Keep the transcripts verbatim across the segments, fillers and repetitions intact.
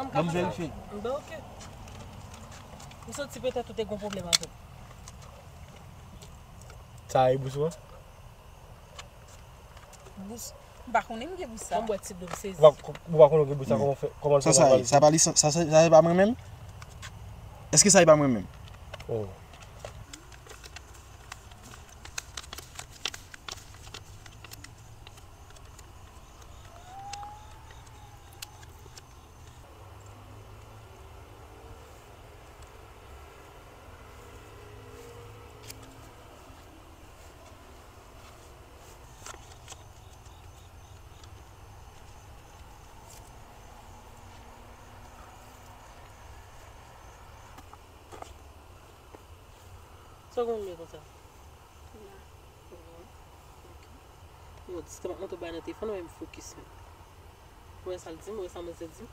Ban m verifye. Bon, ok. M santi petèt ou te gon pwoblèm avè m. Sa e bous ou an? Bous. M pa konnen m gen bous sa. Ban m bwè ti dlo m sezi. Ou pa, ou pa konnen w gen bous sa, kòman w fè, kòman l fè sa, sa, sa pa li, sa, sa, sa, sa e pa mwen menm? Èske sa e pa mwen menm? Oh. Sa w konn lè konsa? Yo, diske m ap montre w bagay nan telefòn, ou menm fokis, men. Ou wè sa l di m, ou wè sa manzè di m?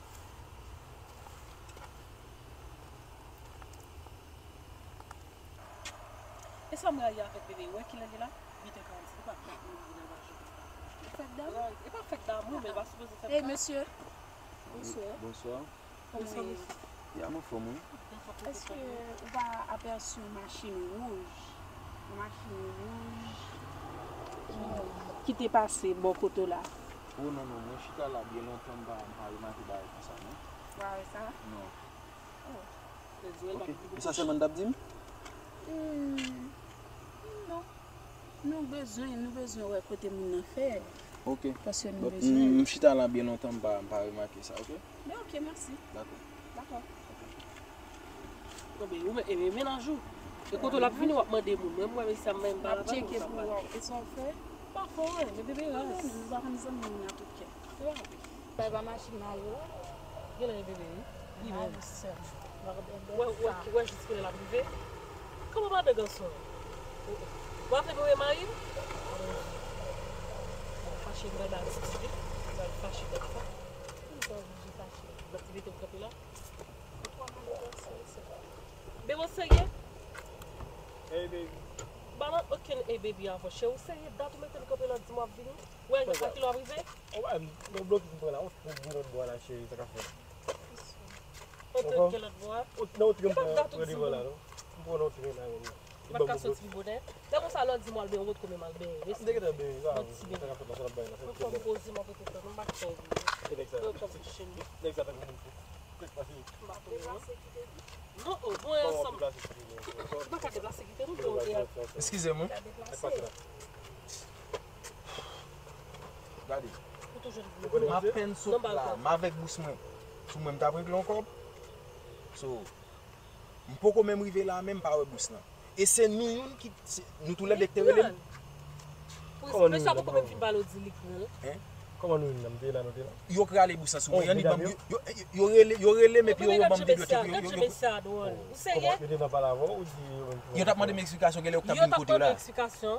E sa m rayi avèk bebe, ou wè kilè l ye la? Uit è karannsis, li pa fèk mouri nan lajan. Li fèk damou? Non, li pa fèk damou, men l pa sipoze fèk sa. Hey, mesye. Bonswa. Bonswa. Kòman w ye? Ya, m anfòm, wi. Èske ou pa apèsi yon machin wouj? Yon machin wouj ki, ki te pase bò kote w la? Oh, non, non, mwen chita la byen lontan, m pa, m pa remake bagay konsa, non. Ou pa wè sa? Non. Oh. Ok. E sa sèlman n t ap di m? Hmm, non. Nou bezwen, nou bezwen wè kote moun nan fè. Ok. Paske nou bezwen. M, m chita la byen lontan, m pa, m pa remake sa, ok? Men ok, mèsi. Dakò. Dakò. Bon, ben, ou men, e men mennaj ou. E kote l ap vini, w ap mande moun. Mwen, mwen, mesye a, m pa la. M ap tcheke pou w wè. E sa w fè? M pa fè anyen, men bebe raz. Nou pa konn zanmi m nan tout kè. Sa e pa machin mari w la? Genlè e bebe, wi. Li menm. Wè, wè, wè jiskilè l ap rive. Kòman madan gason an? W ap fè mwen mari m? Fache, m pral ba l sisi, wi. M pral fache kòm sa. M pa oblije fache. L ap mete m kanpe la. Bebe, w serye? Hey, baby. Ba m okenn hey, baby, avan, cheri. W serye? Dat ou mete m kanpe la, di m w ap vini? Wè, a kilè w ap rive? Ou pa, m, m blokis m pran la. Ou, ou vin lòt bò la, cheri, sa k ap fèt? Antre nan lòt bò a? Nan antre m pran, pran devan la, non. M pran nan antre la, non. M pa ka soti pi bonè. Lè konsa, lè w di m w al benyen, ou potko menm al benyen. M te gentan benyen, sa, sa k ap fèt la, sa l ap bay la. Mwen fò m poze m ap rete tann, m pa ka fè w bliye. E nèg sa, nèg sa tankou moun fou. Kèk pase. M pa konnen, non. Non, oh, bon, ansanm. Kòman w deplase sou li, non? M pa ka deplase kite nou, bon, e. Eskize m, wi. Kèk pase la. Gade. M apèn sot la, m avèk bous mwen. Sou mwen, m t ap regle yon kòb. So, m poko menm rive la, menm pa wè bous lan. E se nou youn ki, se, nou toulède ki te rele m. Kòman nou youn nan poko menm fin pale w di li k rele? Hein? Kòman nou youn nan, m te la, nou te la? Yo k rale bous lan sou mwen, yo, yo, yo rele, yo rele m epi yo, yo ban m de dwèt, yo, yo, yo, yo. Ou serye? Yo te nan pale avè w, ou di yo menm ki pran? Yo t ap mande m eksplikasyon, genlè yo k t ap vin kote w la. Yo t ap mande eksplikasyon.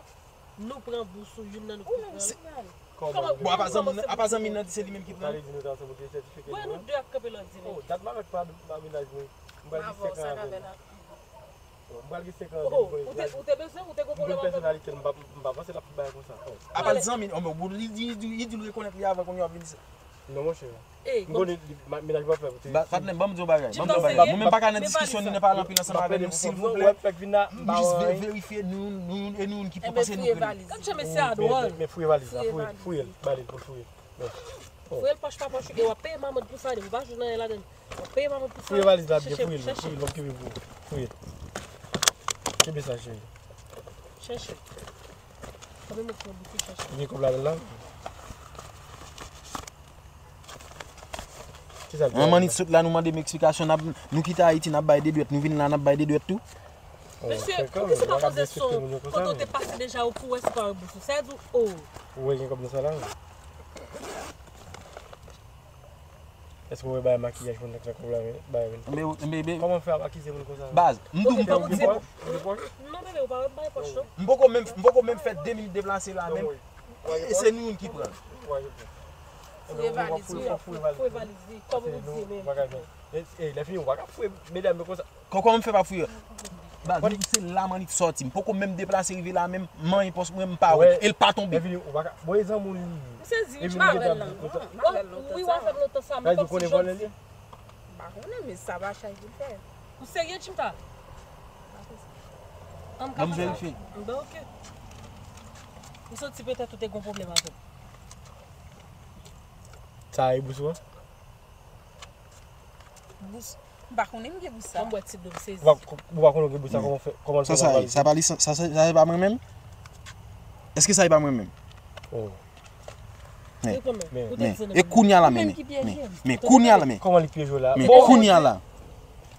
Nou pran bous ou youn nan nou ki pran l. Kòman? Bon, apa zanmi, apa zanmi nan di se li menm ki pran l? Sa vle di nou ta sanble sètifike nou an? Wè, nou de ap kanpe lòt di nou. Oh, dat m avèk pa, pa mennaj mwen. M pral gen senk an avè l. M pral gen senk an avè l. Oh, ou te, ou te bezwen, ou te gon pwoblèm avè l? M konn pèsonalite l, m pa, m pa panse l ap fè bagay konsa. Oh. Apa l zanmi, oh, men li di, li di, li di l rekonèt li avan kounye a w ap vin di sa. Non, monchè. M konnen li, ma-, mennaj mwen ap fè pou te. Patnè m, ban m di w bagay. Ban m di w bagay. Mwen menm pa ka nan diskisyon ni nan pale anpil ansanm avè nou, silvouplè. M jis ve-, verifye nou, nou, e nou ki pran, paske nou rele. Gad jan mesye a dwòl. Men fouye valiz la, fouye, fouye l, ba li l pou l fouye. Fouye l pòch pa pòch, e w ap peye manmèt pou sa, depi w pa jwenn anyen ladann. W ap peye manmèt pou sa. Fouye valiz la byen, fouye l, fouye l, ban m kenbe pou ou. Fouye l. Kenbe sa, cheri. Chèche. Kanpe mwen fè yon bouki chèche. Gen kòb ladann la? An mannit sot la, nou mande m eksplikasyon, n ap, nou kite Ayiti, n ap bay de dwèt, nou vin la, n ap bay de dwèt tou. Mesye, poukisa w pa poze son kote w te pase deja, ou pou wè si pa yon bous ou. Sa di w, oh. Ou wè gen kòb nan sa la? Èske w wè bagay makiyaj mwen nan kòb la, men bagay mwen? Enben, enben, enben. Kòman w fè ap akize moun konsa? Baz, m di w m pa. Non, bebe, ou pa wè m bay pòch, non. M poko menm, m poko menm fè de minit deplase la menm. E se nou youn ki pran. Fouye valiz, wi. Fouye valiz, wi. Kòm ou di menm. E, e, lè fini, ou pa ka fouye medam yo konsa. Kò-, kòman m fè pa fouye? Baz, nou di se la m annik sòti. M poko menm deplase rive la menm, manyen pòch mwen, m pa wè l. E l pa tonbe. Lè fini, ou pa ka. Bon, e zanmi w li ye. M sezi, wi, m pa wè l nan. Wi, w ap fè m lontan sa, m konn si jodi. Ou konnen, men sa pa chay pou l fè. Ou serye, Chimta? Ann verifye. Mwen santi petèt ou te gon pwoblèm avè m. Sa e bous ou an? Bous. M pa konnen m gen bous sa. Mwen bwè ti dlo m sezi. Ou pa konnen ou gen bous sa, kòman fè, kòman l fè sa pa li? Sa, sa, sa, sa e pa mwen menm? Èske sa e pa mwen menm? Oh. Men, men, e kounye a la men, men, men, men, kounye a la men. Kòman li pyeje w la? Men, kounye a la.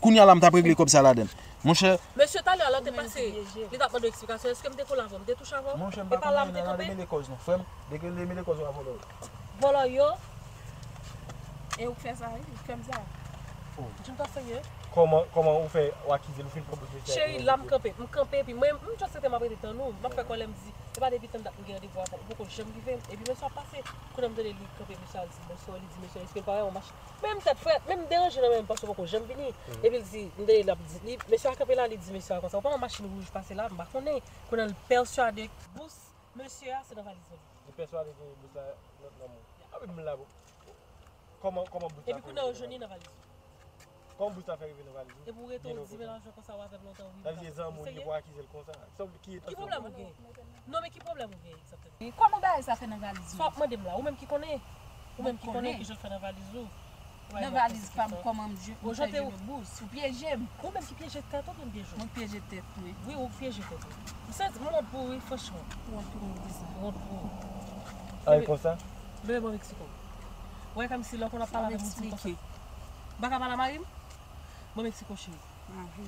Kounye a la, m t ap regle kòb sa ladan. Monchè. Mesye, talè a, lè w te pase, li t ap mande w eksplikasyon. Èske m te kole avè w? M te touche avè w? Monchè, m pa konnen, nan, nan, mele kòz non. Frè m, degre li mele kòz ou a vòlò yo. Vòlò yo? E ou k fè sa, wi, ou k fè m sa. Jim ta serye? Kòman, kòman ou fè, ou akize l, ou fin pran bous mesye a? Cheri, la m kanpe, m kanpe, epi mwen, m just rete m ap rete tann ou, m ap fè kòlè, m di, e pa depi tann dat m gen randevou avè w, ou poko janm rive, epi mesye a pase, kounye a m tande li kanpe, mesye a di, bonswa, li di, mesye a, èske l pa wè yon machin? Men m tèt frèt, men m deranje nan men m, paske w poko janm vini. Epi l di, m tande l ap di, li, mesye a kanpe la, li di mesye a konsa, ou pa wè yon machin wouj pase la, m pa konnen. Kounye a l pèswade bous mesye a se nan valiz mwen li ye. Li pèswade ke bous la nan, nan men w. Anpi m la, kòman, kòman bous la fè rive nan valiz ou? Kòman bous la fè rive nan valiz ou? Epi w rete w di mennaj mwen konsa, w avè m lontan, wi. Sa vle di se zanmi w li ye pou akize l konsa? Ki pwoblèm ou gen? Non, men ki pwoblèm ou gen egzakteman? Kòman bagay sa fè nan valiz ou? Sa w ap mande m la, ou menm ki konnen. Ou menm ki konnen ki jan l fè nan valiz ou. Nan valiz pa m, kòman m jwenn yon bous? Ou pyeje m. Ou menm ki pyeje tèt ou, mwen pyeje w. Mwen pyeje tèt mwen. Wi, ou pyeje tèt ou. Ou sezi, mwen wont pou ou, wi, franchman. Wont pou ou, wont pou ou. Sa e konsa? Bebe, mwen Meksiko. Ou wè kòmsi lè w konn ap pale avè m, ou di m konsa. M pa ka pale a mari m? Mwen Meksiko, cheri.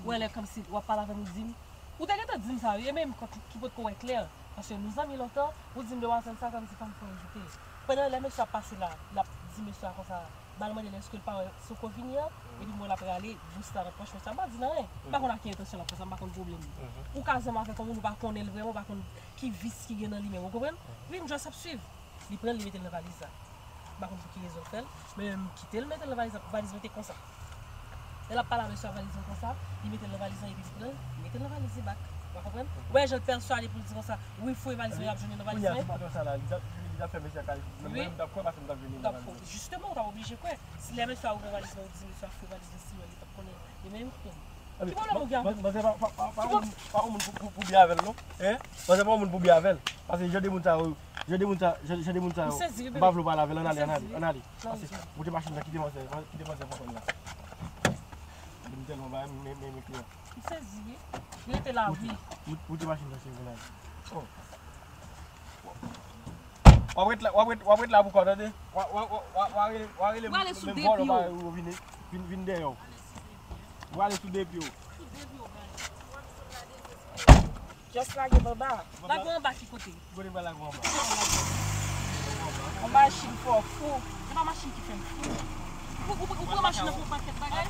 Ou wè lè kòmsi w ap pale avè m, ou di m. Ou te gentan di m sa, wi, e menm ki potko wè klè. Paske nou zanmi lontan, ou di m demwazèl sa, sa m di fò m fè yon joute. Pandan lè mesye a ap pase la, l ap di mesye a konsa, m al mande l èske l pa wè si w ko vini an, epi m wè l ap rale bous la nan pòch mesye a, m pa di l anyen. M pa konn ak ki entansyon l ap fè sa, m pa konn pwoblèm li. Ou ka zanmi avèk yon moun ou pa konnen l vrèman, ou pa konn ki vis ki gen nan li menm, ou konprann? Epi m just ap swiv. Li pran l, li mete l nan valiz la. M pa konn pou ki rezon l fè l, men m kite l mete l nan valiz la, valiz mwen te konsa. Lè l ap pale a mesye a valiz mwen konsa, li mete l nan valiz lan epi li pran l, li mete l nan valiz li bak. Ou pa konprann? Ou wè jan l pèswade pou l di konsa, wi, foure valiz mwen, y ap jwenn li nan valiz mwen. Kounye a, si w pa t fè sa la, li t ap, li t ap fè mesye a kale nan men l, m t ap kwè paske m t ap jwenn li nan valiz mwen. Jisteman, ou t ap oblije kwè. Si lè mesye a ouvri valiz mwen, ou di mesye a foure valiz li, si wè li t ap konnen. Li menm, Ki pwoblèm ou gen avè l? Manzè pa, pa, pa, pa, pa yon moun pou, pou, pou byen avè l non. Hein? Manzè pa yon moun pou byen avè l. Paske jan de moun sa yo, jan de moun sa, jan, jan de moun sa yo, m pa vle w pale avè l, ann ale, ann ale, ann ale. Pase, moute machin nan, kite manzè, kite manzè pran kòn la. M tèlman ba, men, men, men kliyan. M sezi wi. Li rete la wi. Moute, moute machin nan, cheri, ann ale. Oh. W ap ret la, w ap ret, w ap ret la pou kò, tande? W a, w a, w a, w a rele, w a rele menm vòlò pa yo vin, vin, vin dèyè w. W ale sou de pye w. Just lage m anba. Lage w anba ki kote? Kote m pral lage w anba? Yon machin fè w fou. Se pa machin ki fè m fou. Ou, ou, ou pran machin nan pou yon pakèt bagay?